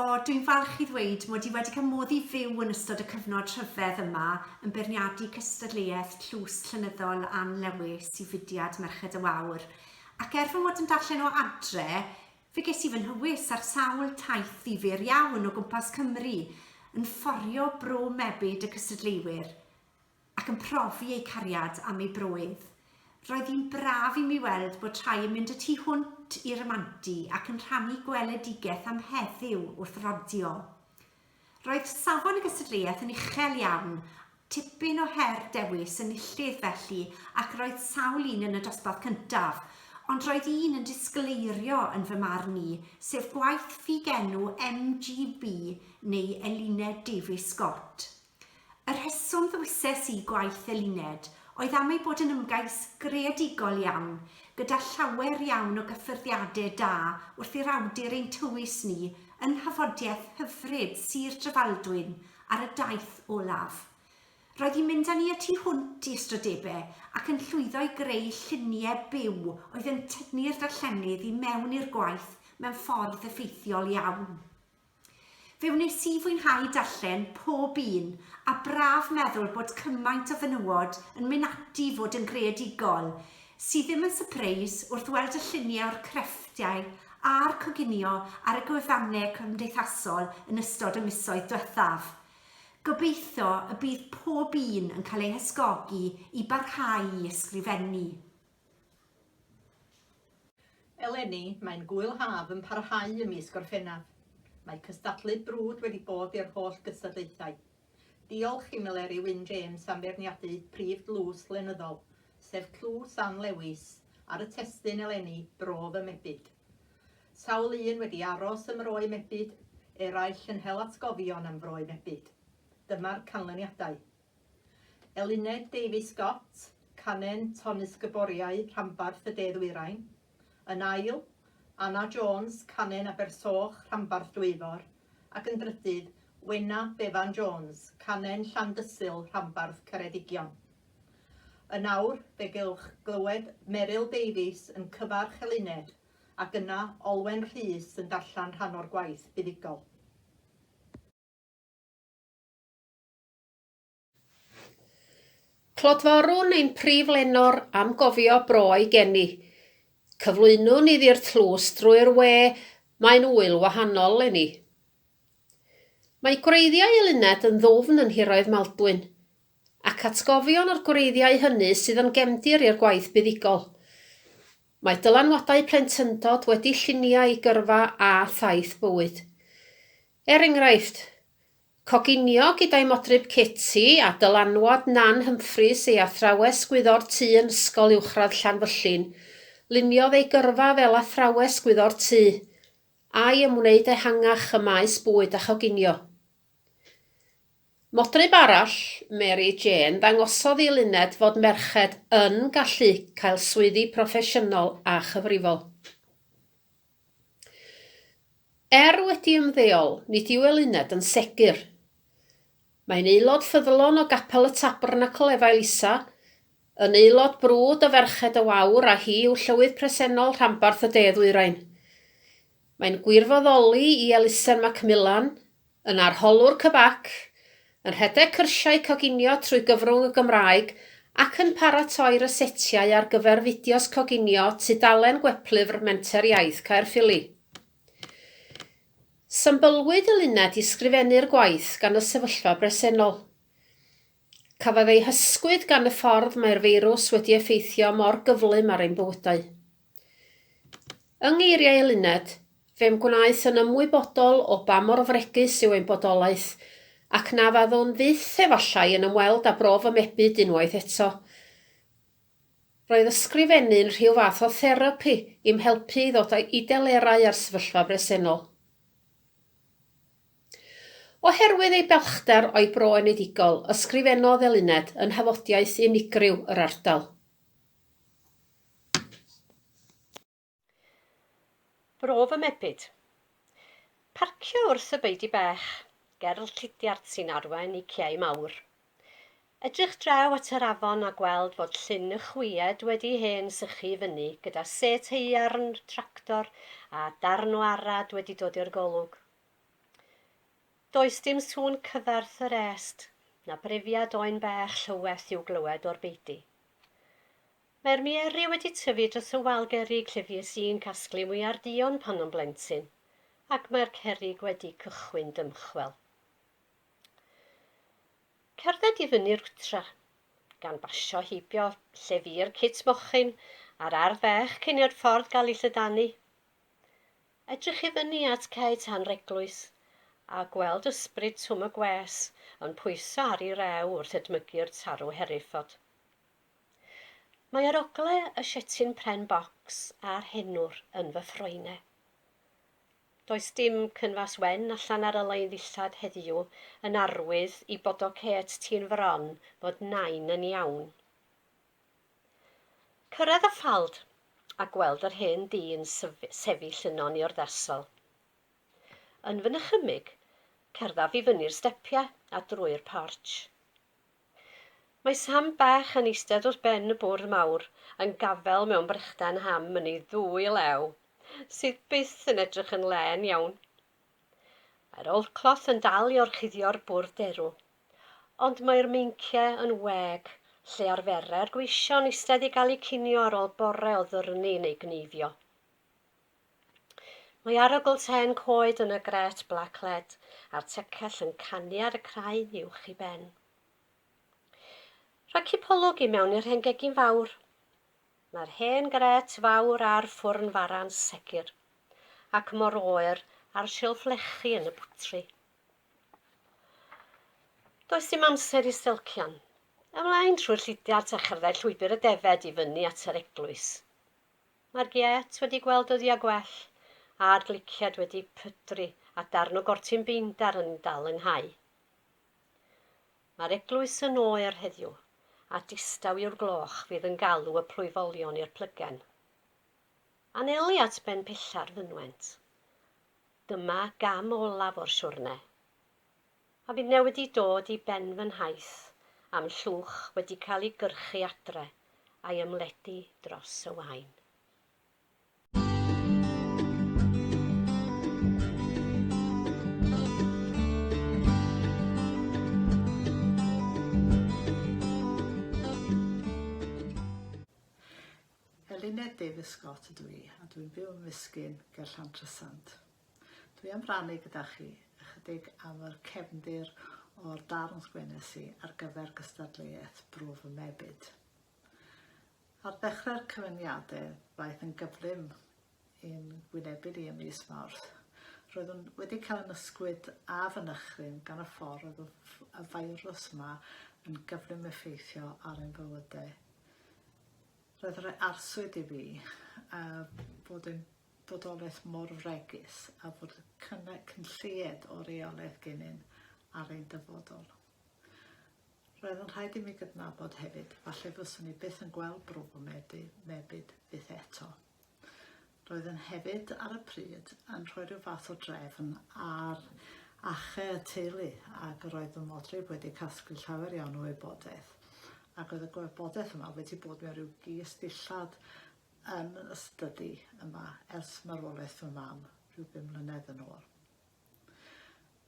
O, dwi'n falch i ddweud mod i wedi cael modd i fyw yn ystod y cyfnod rhyfedd yma yn beirniadu cystadleuaeth Tlws Llenyddol Ann Lewis i fudiad Merched y Wawr. Ac er fy mod yn darllen o adre, fe ges i fy nhywys ar sawl taith ddifyr iawn o gwmpas Cymru, yn fforio bro mebyd y cystadleuwyr, ac yn profi eu cariad am eu broydd. Roedd hi'n braf i mi weld bod rhai yn mynd y tu hwnt i ramantu ac yn rhannu gweledigaeth am heddiw wrth rodio. Roedd safon y gystadleuaeth yn uchel iawn, tipyn o her dewis enillydd felly ac roedd sawl un yn y dosbarth cyntaf, ond roedd un yn disgleirio yn fy marn i, sef gwaith ffugenw MGB neu Eluned Davies Scott. Y rheswm ddewises i gwaith Eluned oedd am ei bod yn ymgais greadigol iawn, gyda llawer iawn o gyffyrddiadau da wrth i'r awdur ein tywys ni yn nhafodiaeth hyfryd Sir Drefaldwyn ar y daith olaf. Roedd hi'n mynd â ni y tu hwnt i ystrydebau ac yn llwyddo i greu lluniau byw oedd yn tynnu'r darllenydd i mewn i'r gwaith mewn ffordd effeithiol iawn. Fe wnes i fwynhau darllen pob un, a braf meddwl bod cymaint o fenywod yn mynd ati i fod yn greadigol, sydd ddim yn sypreis wrth weld y lluniau o'r crefftiau a'r coginio ar y gwefannau cymdeithasol yn ystod y misoedd dwethaf. Gobeithio y bydd pob un yn cael eu hysgogi i barhau i ysgrifennu. Eleni, mae'n Gŵyl Haf yn parhau ym mis Gorffennaf. Mae cystadlu brwd wedi bod i'r holl gystadlaethau. Diolch i Meleri Wyn James am feirniadu prif dlws lenyddol, sef Tlws Ann Lewis, ar y testun eleni, Bro fy Mebyd. Sawl un wedi aros ym Mro eu Mebyd, eraill yn hel atgofion am Fro eu Mebyd. Dyma'r canlyniadau. Eluned Davies Scott, Canen Tonysguboriau, Rhanbarth y De Ddwyrain. Yn ail, Anna Jones, Canen Abersoch, Rhanbarth Dwyfor, ac yn drydydd, Wena Bevan Jones, Canen Llandysul, Rhanbarth Ceredigion. Yn awr, fe gewch glywed Meryl Davies yn cyfarch Eluned, ac yna Olwen Rhys yn darllen rhan o'r gwaith buddugol. Clodforwn ein prif lenor am gofio bro ei geni. Cyflwynwn iddi'r tlws drwy'r we, mae'n ŵyl wahanol 'leni. Mae gwreiddiau Eluned yn ddwfn yn nhiroedd Maldwyn, ac atgofion o'r gwreiddiau hynny sydd yn gefndir i'r gwaith buddugol. Mae dylanwadau plentyndod wedi llunio ei gyrfa a thaith bywyd. Er enghraifft, Coginio gyda'i modryb Katie a dylanwad Nan Humphreys ei athrawes gwyddor tŷ yn Ysgol Uwchradd Llanfyllin, luniodd ei gyrfa fel athrawes gwyddor tŷ, a'i ymwneud ehangach ym maes bwyd a choginio. Modryb arall, Mary Jane, ddangosodd i Luned fod merched yn gallu cael swyddi proffesiynol a chyfrifol. Er wedi ymddeol, nid yw Eluned yn segur. Mae'n aelod ffyddlon o Gapel y Tabernacl Efail Isa, yn aelod brwd o Ferched y Wawr a hi yw Llywydd presennol Rhanbarth y De Ddwyrain. Mae'n gwirfoddoli i elusen Macmillan, yn arholwr Cybac, yn rhedeg cyrsiau coginio trwy gyfrwng y Gymraeg ac yn paratoi rysetiau ar gyfer fideos coginio tudalen gweplyfr Menter Iaith Caerffili. Symbylwyd y luned i sgrifennu'r gwaith gan y sefyllfa bresennol. Cafodd ei hysgwyd gan y ffordd mae'r feirws wedi effeithio mor gyflym ar ein bywydau. Yng ngeiriau Eluned, fe'm gwnaeth yn ymwybodol o ba mor fregus yw ein bodolaeth, ac na fyddwn fyth efallai yn ymweld â bro fy mebyd unwaith eto. Roedd ysgrifennu'n rhyw fath o therapi i'm helpu i ddod i delerau â'r sefyllfa bresennol. Oherwydd ei balchder o'i bro enedigol, ysgrifennodd Eluned yn nhafodiaith unigryw yr ardal. Bro fy mebyd. Parcio wrth y beudy bach, ger Llidiart sy'n arwain i Ciau Mawr. Edrych draw at yr afon a gweld fod Llyn y Chwied wedi hen sychu i fyny gyda set haearn, tractor a darn o arad wedi dod i'r golwg. Does dim sŵn cyfarth yr est, na brefiad oen bach llyweth i'w glywed o'r beudy. Mae'r mieri wedi tyfu dros y wal gerrig lle fues i'n casglu mwyar duon pan o'n blentyn, ac mae'r cerrig wedi cychwyn dymchwel. Cerdded i fyny'r wtra, gan basio heibio lle fu'r cit mochyn a'r ardd fech cyn i'r ffordd gael ei llydanu. Edrych i fyny at cae tan 'reglwys, a gweld ysbryd Twm y Gwes yn pwyso ar ei rew wrth edmygu'r tarw Hereford. Mae arogle y shetyn pren bocs a'r henwr yn fy ffroene. Does dim cynfas wen allan ar y lein ddillad heddiw yn arwydd i bodo Kate ti'n fron fod Nain yn iawn. Cyrraedd y ffald a gweld yr hen dyn sefyll yno'n urddasol. Yn fy nychymyg, cerddaf i fyny'r stepiau a drwy'r porch. Mae Sam bach yn eistedd wrth ben y bwrdd mawr, yn gafael mewn brechdan ham yn ei ddwy lew, sydd byth yn edrych yn lên iawn. Mae'r oldcloth yn dal i orchuddio'r bwrdd derw, ond mae'r meinciau yn wag, lle arferai'r gweision eistedd i gael eu cinio ar ôl bore o ddyrnu neu gneifio. Mae arogl trên coed yn y grêt Black Lead a'r tecell yn canu ar y craen uwch ei ben. Rhoi cipolwg i mewn i'r hen gegin fawr. Mae'r hen grêt fawr a'r ffwrn fara'n segur, ac mor oer a'r silff lechi yn y bwtri. Does dim amser i stelcian. Ymlaen trwy'r llidiart a cherdded llwybr y defed i fyny at yr eglwys. Mae'r giât wedi gweld dyddiau gwell, a'r gliciad wedi pydru a darn o gortyn beindar yn dal ynghau. Mae'r eglwys yn oer heddiw, a distaw yw'r gloch fydd yn galw y plwyfolion i'r plygen. Anelu at ben pella'r fynwent. Dyma gam olaf o'r siwrne. A finne wedi dod i ben fy nhaith a'm llwch wedi cael ei gyrchu adre a'i ymledu dros y waen. Eluned Davies Scott ydw i a dwi'n byw ym Misgyn ger Llantrisant. Dwi am rannu gyda chi ychydig am yr cefndir o'r darn sgwennes i ar gyfer gystadleuaeth Bro Fy Mebyd. Ar ddechrau'r cyfyngiadau ddaeth yn gyflym i'n gwynebu ni ym mis Mawrth, roeddwn wedi cael yn ysgwyd a fy nychryn gan y ffordd oedd y feirws yma yn gyflym effeithio ar ein bywydau. Roedd yn rhoi arswyd i fi a bod ein bodolaeth mor fregus a bod cyn lleied o reolaeth gennym ar ein dyfodol. Roedd yn rhaid i mi gydnabod hefyd, falle fyswn i byth yn gweld Bro fy Mebyd fyth eto. Roedd yn hefyd ar y pryd yn rhoi rhyw fath o drefn ar ache y teulu ac roedd fy modryb wedi casglu llawer iawn o wybodaeth ac oedd y gwybodaeth yma wedi bod mewn rhyw gist ddillad yn y stydi yma ers marwolaeth fy mam rhyw bum mlynedd yn ôl.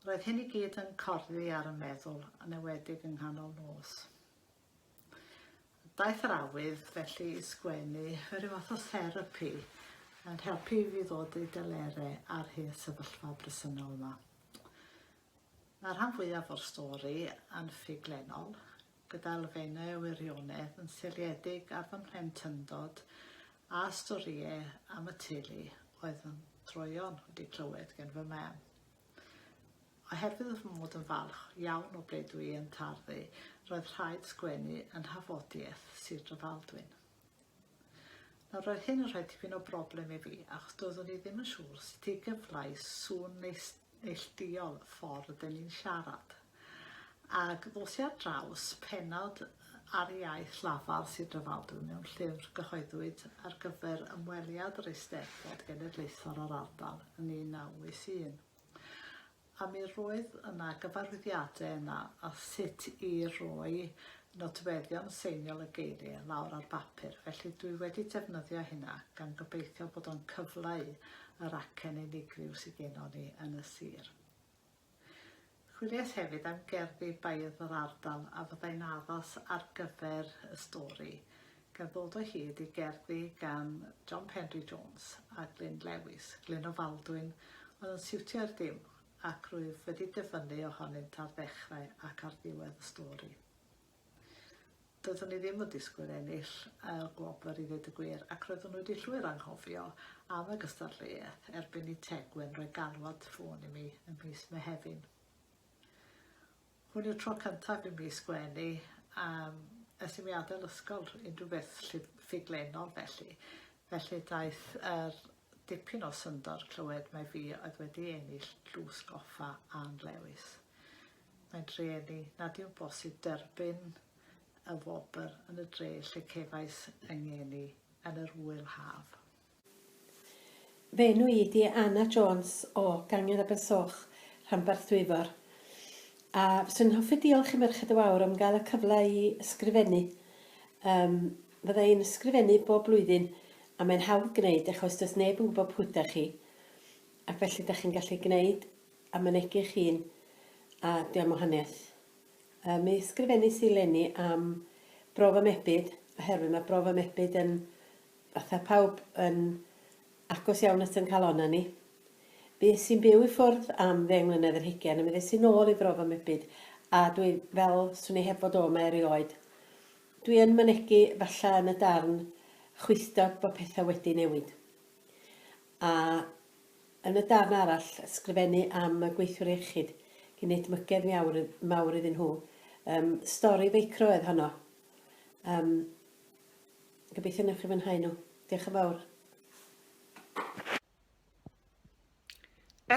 Roedd hyn i gyd yn corddi ar y meddwl, yn enwedig yng nghanol nos. Daeth yr awydd felly i sgwennu fel rhyw fath o therapi yn helpu i fi ddod i delerau â'r hen sefyllfa bresennol yma. Mae'r rhan fwyaf o'r stori yn ffuglenol, gyda elfennau o wirionedd yn seiliedig ar fy mhlentyndod a storïau am y teulu oedd yn droeon wedi clywed gen fy mam. Oherwydd fy mod yn falch iawn o ble dwi yn tarddu, roedd rhaid sgwennu yn nhafodiaeth Sir Drefaldwyn. Nawr roedd hyn yn rhoi tipyn o broblem i fi achos doeddwn i ddim yn siŵr sut i gyfleu sŵn neillduol y ffordd rydyn ni'n siarad. Ac ddos i ar draws pennod ar iaith lafar Sir Drefaldwyn mewn llyfr gyhoeddwyd ar gyfer ymweliad yr Eisteddfod Genedlaethol â'r ardal yn 1981. A mi roedd yna gyfarwyddiadau yna ar sut i roi nodweddion seiniol y geiriau lawr ar bapur, felly dwi wedi defnyddio hynna gan gobeithio bod o'n cyfleu yr acen unigryw sydd gennon ni yn y sir. Chwiliais hefyd am gerddi beirdd yr ardal a fyddai'n addas ar gyfer y stori, gan ddod o hyd i gerddi gan John Penri Jones a Glyn Lewis, Glyn o Faldwyn, oedd yn siwtio i'r dim, ac rwyf wedi dyfynnu ohonynt ar ddechrau ac ar ddiwedd y stori. Doeddwn i ddim yn disgwyl ennill y gwobr i ddweud y gwir ac roeddwn wedi llwyr anghofio am y gystadleuaeth erbyn i Tegwen roi galwad ffôn i mi ym mis Mehefin. Hwn yw'r tro cyntaf i mi sgwennu um, ers i mi adael ysgol, unrhyw beth ffuglenol felly. Felly daeth yr dipyn o syndod clywed mai fi oedd wedi ennill Tlws Goffa Ann Lewis. Mae'n drueni nad yw'n bosib derbyn y wobr yn y dre lle cefais 'y ngeni yn yr ŵyl haf. Fy enw i 'di Anna Jones o Gangen Abersoch, Rhanbarth Dwyfor. A fyswn i'n hoffi diolch i Merched y Wawr am gael y cyfle i ysgrifennu. Um, fydda i'n ysgrifennu bob blwyddyn a mae'n hawdd gwneud achos does neb yn gwybod pwy ydach chi ac felly dach chi'n gallu gwneud a mynegi'ch hun a dio'm wahaniaeth. Yy mi ysgrifennis i 'leni am Bro fy Mebyd oherwydd ma' Bro fy Mebyd yn fatha pawb yn agos iawn at 'yn calonna ni. Fues i'n byw i ffwrdd am ddeng mlynedd ar hugian a mi ddes i nôl i Fro fy Mebyd a dwi fel 'swn i heb fod o 'ma erioed. Dwi yn mynegi falla yn y darn chwithdod bod petha wedi newid. A Yn y darn arall, ysgrifennu am y gweithwyr iechyd, gin edmygedd miawr, mawr iddyn nhw. Yym, stori feicro oedd honno. Yym, gobeithio newch chi fwynhau nhw. Diolch yn fawr.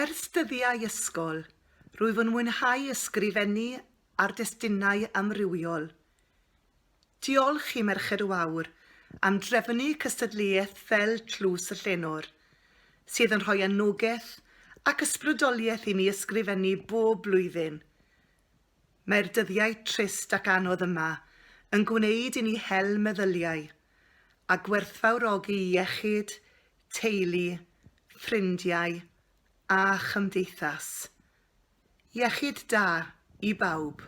Ers dyddiau ysgol, rwyf yn mwynhau ysgrifennu ar destunau amrywiol. Diolch i Merched y Wawr am drefnu cystadleuaeth fel Tlws y Llenor, sydd yn rhoi anogaeth ac ysbrydoliaeth i mi ysgrifennu bob blwyddyn. Mae'r dyddiau trist ac anodd yma yn gwneud i ni hel meddyliau a gwerthfawrogi iechyd, teulu, ffrindiau a chymdeithas. Iechyd da i bawb.